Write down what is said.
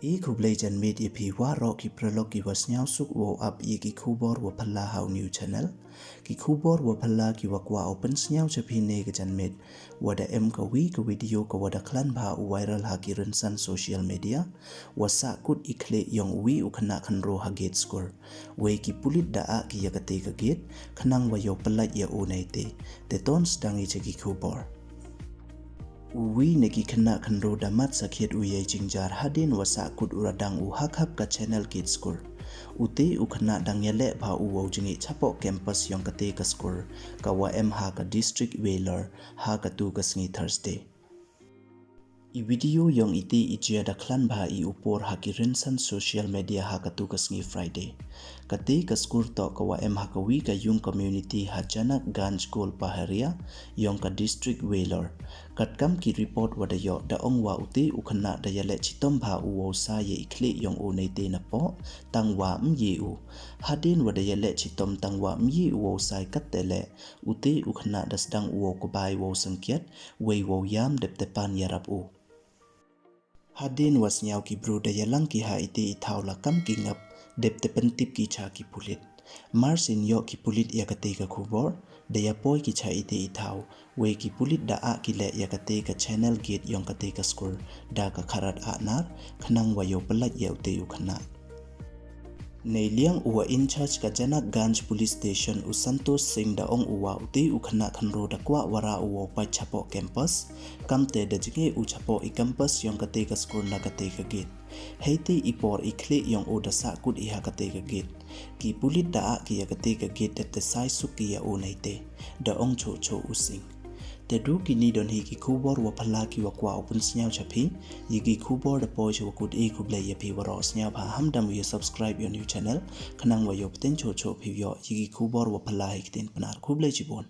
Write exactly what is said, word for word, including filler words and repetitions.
E khublei janmiet ya phi waroh ki paralok ki wa sniawsuk wow ap ya ki khubor wa phylla ha u new channel. Ki khubor wa phylla ki wa kwah u pynsniaw cha phi ne ka janmiet, wa da em ka wi ka video ka wa da khlan bha u viral ha ki rynsan social media, wa sahkut i khlieh yong u wi u khynnah khynraw ha gate skur. Wei ki pulit da ah ki ya kate ka gate, khnang wa yow pyllait ya u neite. Te ton sdang i cha ki khubor. U wi na ki khynnah khynraw da mat sakhiat u yei jingjar hadien wa sahkut u radang u ha khap ka channel gate skur. Ute u khynnah dang yaleh bha u wow jngi chapoh campus yong kate ka skur, ka wa em ha ka district Vellore, ha katu ka sngi Thursday. I video yong ite i jia da khlan bha i u por ha ki rynsan social media ha katu ka sngi Friday. Kate ka skur toh ka wa em ha ka wi ka yung community ha Janak Ganj Gol Paharia yong ka district Vellore. Katkam ki report wa da yoh, da ong wa ute u khynnah da yaleh chitom bha u wow sai ya i khlieh yong u neite napoh, tang wa ym ye u. Hadien wa da yaleh chitom tang wa ym ye u wow sai, katte leh ute u khynnah da sdang u wow kbai wow sngkiat, wei wow yam dep te pan yarap u. Hadien wa sniaw ki bru da yalang ki ha ite i thaw la kam ki ngap, dep te pyntip ki cha ki pulit. Mar sien yoh ki pulit ya kate ka khubor, da yapoi ki cha ite i thaw, wei ki pulit da ah ki leh ya kate ka channel gate yong kate ka skur da ka kharat ahnar, khnang wa yow pyllait ya ute u khynnah. Neiliang u wa in charge ka Janak Ganj Police Station, u Santosh Singh, da ong u wa ute u khynnah khynraw da kwah wara u wow pait chapoh campus, kamte da jngi u chapoh i campus yong kate ka skur na kate ka gate. Heite i por i khlieh yong u da sahkut i ha kate ka gate. Ki pulit da ah ki ya kate ka gate, dep te sai suk ki ya u neite, da ong choh choh u Singh. Te du kini don hi ki khubor wa phylla ki wa kwah u pynsniaw cha phi. Ya ki khubor da poi cha wa kut, e khublei ya phi waroh. Sniawbha ham dam u ya subscribe ya u new channel, khnang wa yow pten choh choh phi yoh ya ki khubor wa phylla ha i ktien Pnar. Khublei chibun.